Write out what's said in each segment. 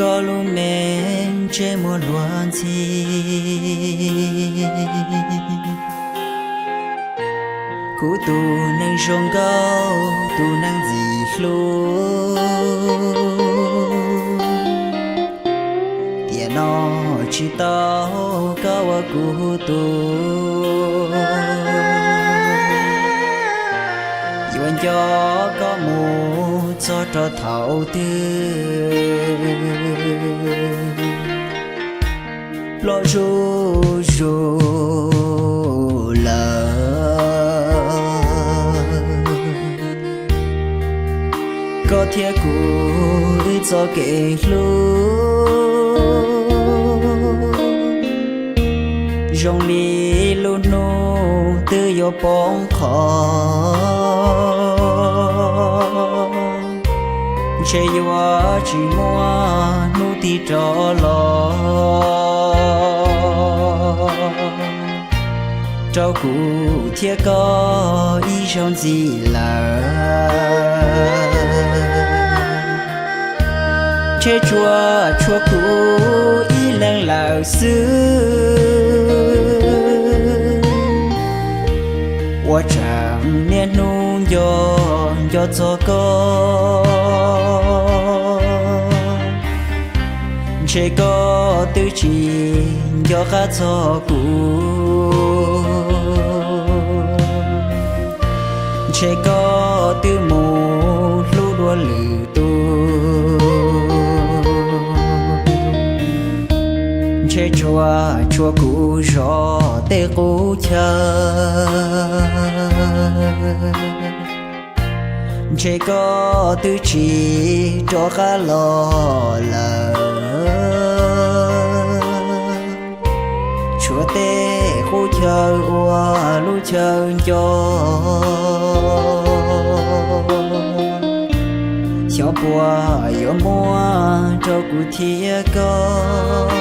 Koj lub me ntsej muag luag ntxhi, kuv tus neeg zoo nkauj, tus neeg ntxim hlub. Tiam no tsis tau koj ua kuv tug, yuav nco koj mus txog rau thaum twg. Ploj zuj zus lawm, koj thiab kuv wb txoj kev hlub, zoo li lub hnub twb yuav poob qho, ntshe yuav tsis muaj hnub tig rov los rau kuv thiab koj ib zaug ntxiv lawm. Ntshe tsuas tshuav kuv ib leeg lawm xwb, ua tsaug niaj hnub nco nco txog koj. Ntshe koj twb tsis nco qab txog kuv, ntshe koj twb mus hlub dua lwm tus. Ntshe tsuas tshuav kuv zov tej qub chaw, ntshe koj twb tsis rov qab los lawm. Tshuav tej qub chaw ua lub chaw nco, xyov puas yuav muaj rau kuv thiab koj.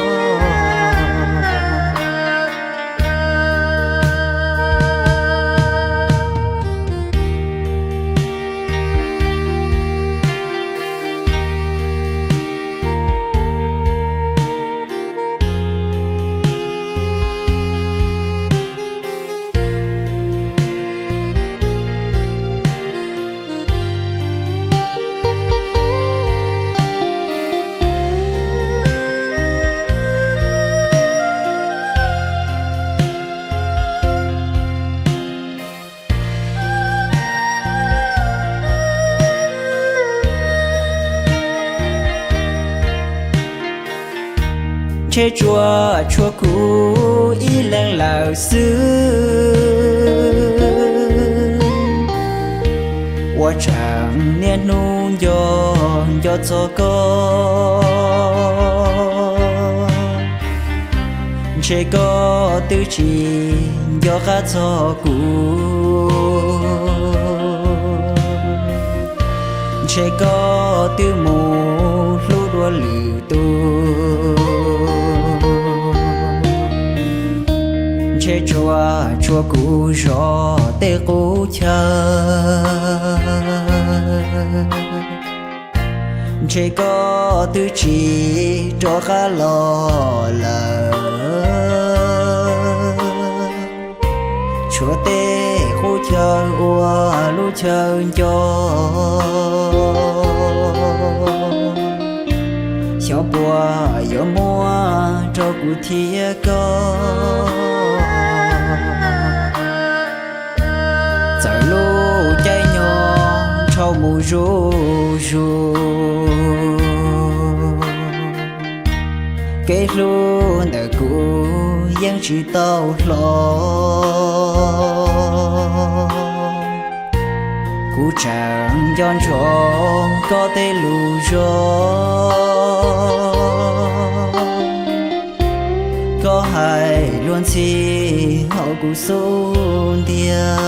Ntshe tsuas tshuav kuv ib leeg lawm xwb, ua tsaug niaj hnub nco nco txog koj. Ntshe koj twb tsis nco qab txog kuv, ntshe koj twb mus hlub dua lwm tus. Ntshe tsuas tshuav kuv zov tej qub chaw, ntshe koj twb tsis rov qab los lawm. Tshuav tej qub chaw ua lub chaw nco, xyov puas yuav muaj rau kuv thiab koj. Txawm lub caij nyoog nrhau mus zuj zus, kev hlub ntawm kuv yeej tsis tau hlob. Kuv tseem nco ntsoov koj tej lus zog, koj hais luag ntxhi hauv kuv xub ntiag.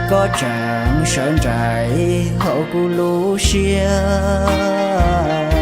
Koj tseem sawv nraim hauv kuv lub siab.